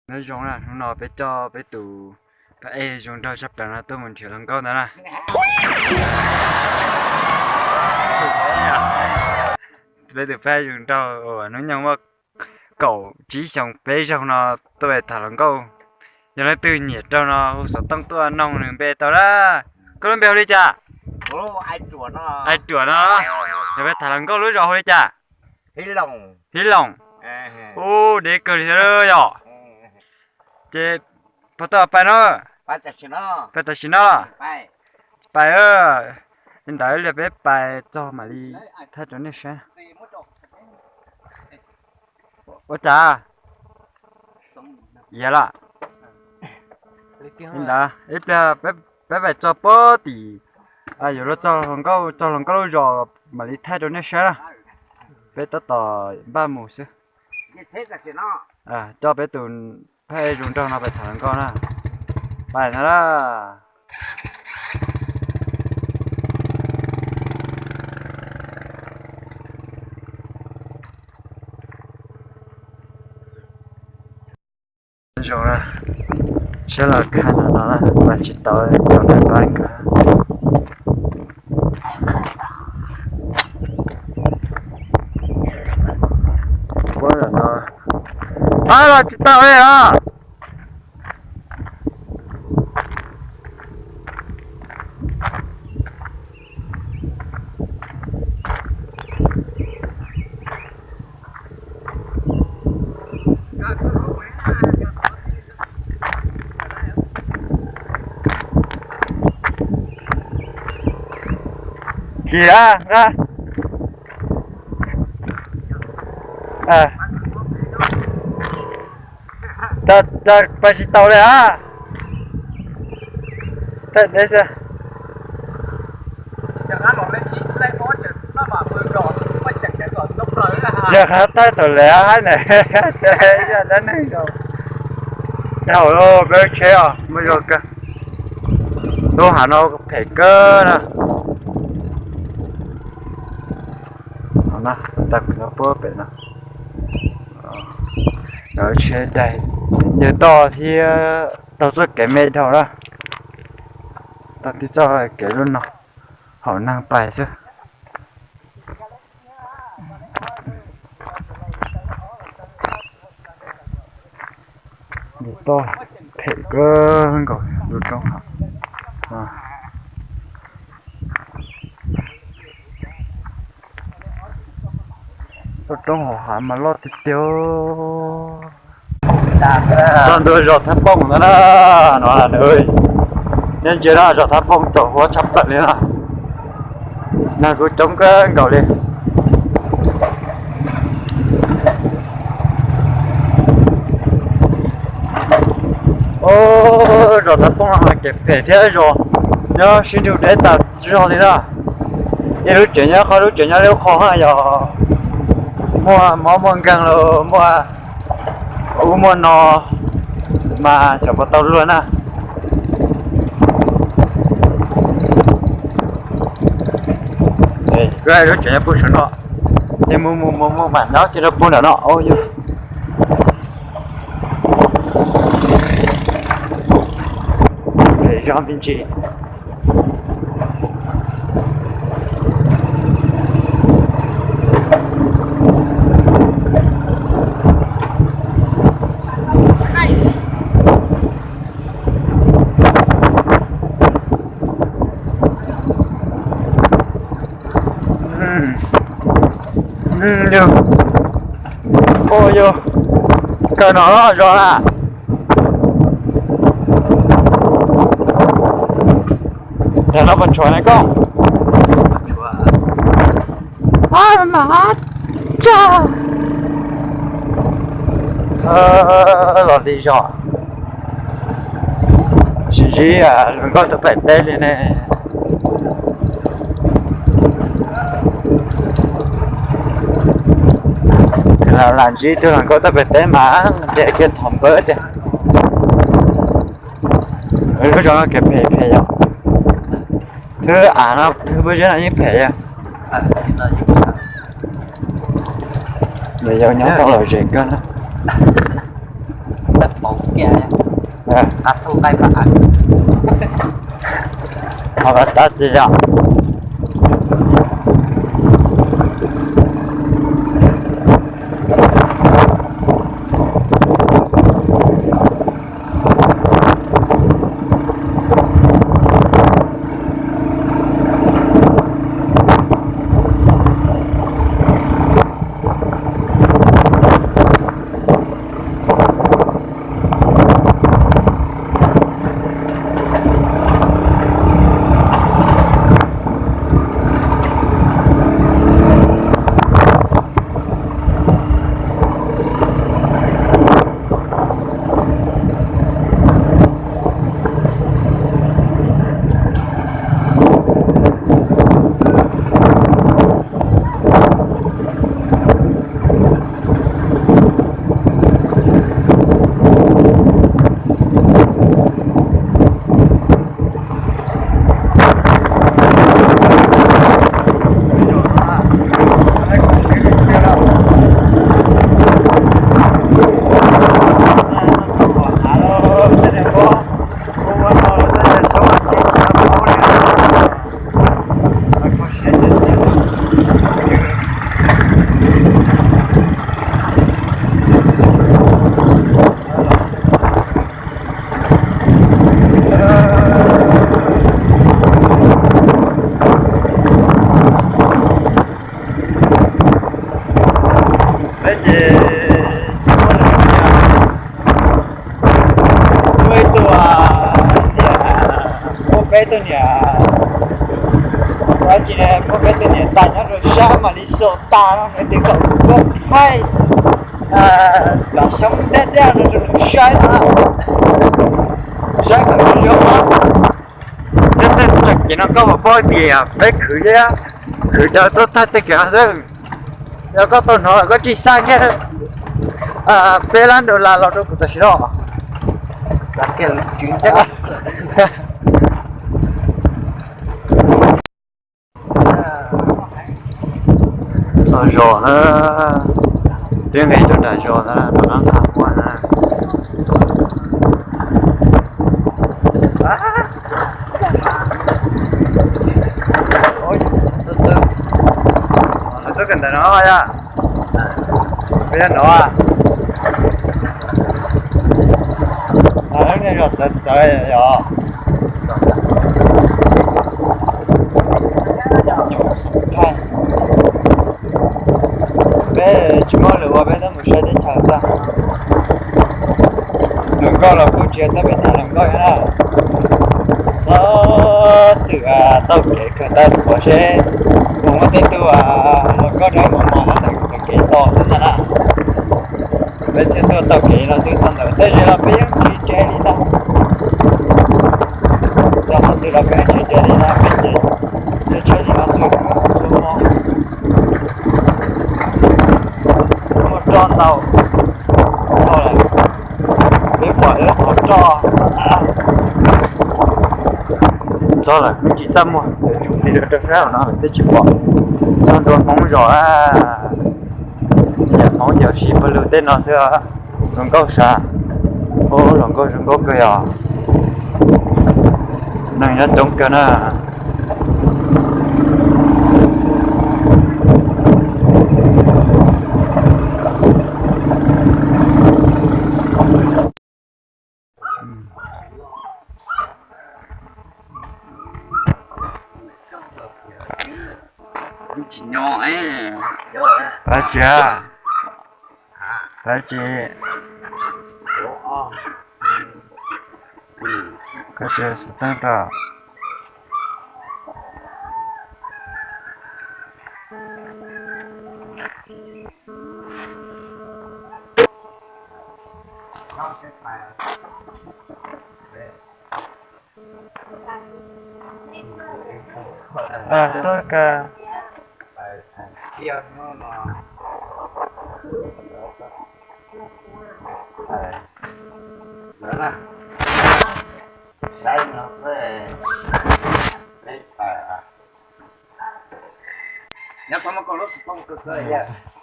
Nyob zoo na, hnub no peb coj peb tus phab ej zoo nraug tshaj plaws no tuaj mus nrhiav hluas nkauj ntawd na. Peb tus phab ej zoo nraug uas hnub nyoog muaj kaum tsib xyoo peb zaug no tuaj tham hluas nkauj. Yog leej twg nyiam raug no hu xov tooj tuaj noog nws npe tau na. Koj lub npe hu li cas? Ai Ruam no. Yog peb tham hluas nkauj lub zos hu li cas? Hib Loos. Ub, deb kawg li thiab yom. Ces puas tau pais no? Pais tam sim no. Pais, li ntawd peb pais txog mam li thaij rau nej saib. Ua cas? Iav lawm. Li ntawd ib pliag peb pais txog puag tim, yuav luag txog hluas nkauj, txog hluas nkauj lub zos mam li thaij rau nej saib na. Peb tab tom npaj mus xwb. Coj peb tus phab ej zoo nraug no pais tham hluas nkauj na. Pais ntag na. Zoo na, tsheb los khab no no na, pais tsis tau, tau pais pab nkawd. Pab los tsis tau li os. Kis a, pais tsis tau li a. Thaij deb xwb. Yog qhov thaij thaum lawv haib na, dab neeg dhau peb lub tsheb os, muaj zog kawg. Lub hav no phem kawg na. Tag kuv nyob puag pem no, lawv tsheb daig, yawg toj thiab taug txoj kev me dhau na. Toj tib txoj kev lub no, haum neeg pais xwb. Toj phem kawg nkaus lub roob hav. Lub roob hauv hav mas loj tiag tiag. Txog ntua zos Thab Pooj ntawd na, no nws nyob ntsia na, zos Thab Pooj tsaus huab tshaj plaws li na. Neeg kuj coob kawg nkaus li. Zos Thab Pooj no mas kev phem thiab zos nyob sib nrug deb tas zog li na. Ib lub tsev nyob qhov, lub tsev nyob lub qho na, yog muaj mob muaj nkeeg los muaj ub muaj no mas xyov puas tau luag na. Lub tsev nyob puag saum no, ces mus mus mus mus mam nyob kiag rau puag nram no. Zog me ntsis. Yog, kawg no zos na. Yog no puas tshuav ne koj? Mas tsag los li zos. Sib ntsib hluas nkauj tuaj pem teb li ne. Lam ntsib tus hluas nkauj tuaj pem teb mas ntiav kiag thov npawb tiag. Lub zos no kev phem phem yom. Thwb av no thwb pob zeb no yeej phem yom. Nws yau nyob tau lom zem kawg na. Qab tub qaib pam. Ho tab tis yog. Peb ces muaj ib tug niam, muaj peb tug niam, muaj peb tug niam tais nyob rau sab mam li xaus tas no, nws tias kom kuv tuaj thaij cov xyoob daj daj no rau nws saib no, saib kom zoo zoo. Nyob tej tseem ces no koj puas paub tias peb khwv thiab, khwv cov tuaj thaij tej kev no xwb. Yog koj tau hnov lawm koj tsis xa kiag peb lab dollar los rau kuv tam sim no. Txog zos na, twb nqis rau nram zos ntag, rov qab nqa mus na. Lawv tuaj kawm ntawv no yog, peb yog no, lawv zos txawv txawv yog. Peb tsis muaj lus ua, peb twb mus saib teb chaws xwb. Hluas nkauj los kuj tsis tau peb tham hluas nkauj na. Txhob txwm tau kev kawm ntawv pov seb puas muaj tej tug hluas nkauj rau mos mos no ntawm kev tos xwb ntag na. Peb thiaj tuaj tau kev no xwb, txog ntawm tej zaum los peb yeej tsis tsev li ntag. Txog qhov twg los peb yeej tsis tsev li ntag, peb ces tej tsheb li no xwb, muaj roj ntau, txog lawm peb pom lawv qhov roj. Txog lawm, tsis txaj muag, lawv tsum tig rau sab no lawm twb tsis pom. Txog ntua Hmoob zos, yog Hmoob ces sib pawg lug tej no xwb. Hluas nkauj sav, ub, hluas nkauj zoo nkauj kawg yog, neeg nyob coob kawg na. Tsis nyob, tsis, tsis, tsis xov tooj rau. Tuaj ka. Nyob txhob muab koj lub xov tooj kawg kawg.